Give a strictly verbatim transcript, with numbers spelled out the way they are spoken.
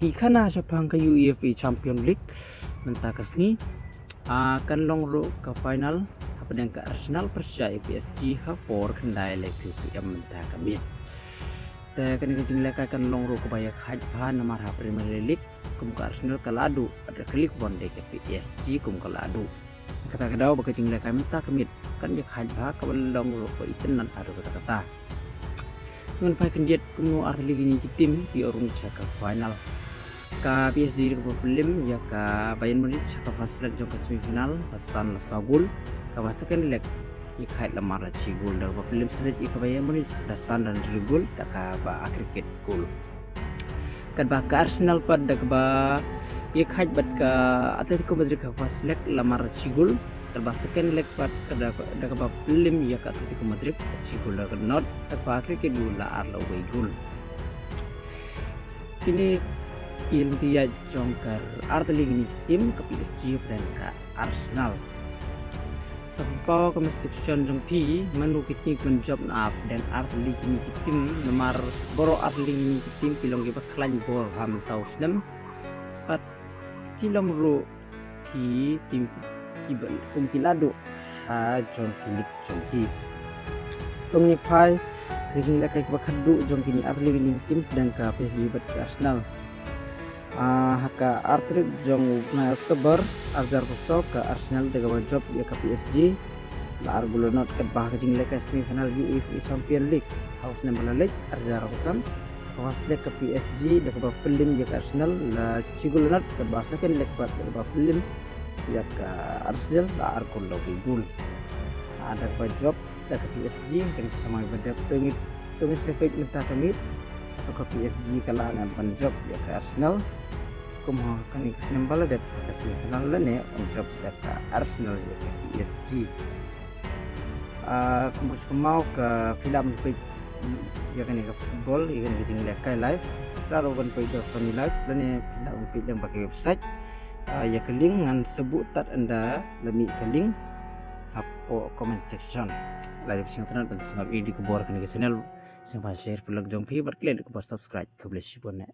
Ki khana shaphang ka UEFA Champion League mynta ka sngi, ah, kan long ruh ka final hapdeng ka Arsenal pyrshah ïa PSG ha por khyndai laiphew P M mynta ka miet. Te kane ka jinglehkai kan long ruh kaba ïakhaid bha namar ha Premier League kum ka Arsenal ka la duh, bad ka Ligue One de ka PSG kum ka la duh. Kata ka daw ba ka jinglehkai mynta ka miet kan ïakhaid bha kaba long ruh ba itynnad haduh katta katta. Ngan phai khyndiat kumno artylli kine ki tim ki ïoh rung sha ka final. Ka PSG da kaba pynlem ïa ka Bayern Munich ha ka first leg jong ka semi final la san la saw gol. Kaba second leg ïakhaid la mar la shi gol, da kaba pynlem sledge ïa ka Bayern Munich la san la hynriew gol da kaba aggregate gol. Katba ka Arsenal pat da kaba ïakhaid bad ka Atletico Madrid ha ka first leg la mar la shi gol. Katba second leg pat ka da, da kaba pynlem ïa ka Atletico Madrid la shi gol la ka nod, da kaba aggregate gol la ar la wei gol. Kine ki lynti ïaid jong ka artylli kine ki tim, ka PSG hapdeng ka Arsenal. Sa pynpaw ha ka comment section jong phi, mano ki tim kiban jop na hapdeng artylli kine ki tim, namar baroh artylli kine ki tim ki long kiba khlaiñ bor ha mynta u snem. Bad ki long ruh ki tim kiba kum ki la duh ha jong ki lig jong ki. To ngin phai ka jinglehkai kaba khatduh jong kine artylli kine ki tim hapdeng ka PSG bad ka Arsenal. Ah, ha ka ar tarik jong u bnai October ar hajar arphew saw, ka Arsenal da kaba jop ïa ka PSG la ar gol la nod, katba ha ka jinglehkai semi final UEFA Champion League ha u snem ba la leit ar hajar arphew san, ka first leg ka PSG da kaba pynlem ïa ka Arsenal la shi gol la nod, katba second leg pat da kaba pynlem ïa ka Arsenal la ar gol la wei gol. Ah, da kaba jop da ka PSG, kane ka samoi ba dep. To ngin, to ngin sa peit mynta ka miet, hato ka PSG ka lah ne ban jop ïa ka Arsenal kum ha kane ka snem ba la dep ha ka semi final, lane yn jop da ka Arsenal ïa ka PSG. Ah, kumba shu kynmaw, ka phi lah ban peit ïa kane ka football, ïa kane ka jinglehkai live, phi lah ruh ban peit da Sony Live, lane phi lah ban peit lyngba ka website. Ah, ïa ka link ngan sa buh tad ynda la mih ka link hapoh comment section. Lada phi sngewtynnad ban sngap ïa ki khubor kane ka channel, sngewbha share pynlong jong phi bad klik ïa ka button subscribe. Khublei shibun eh.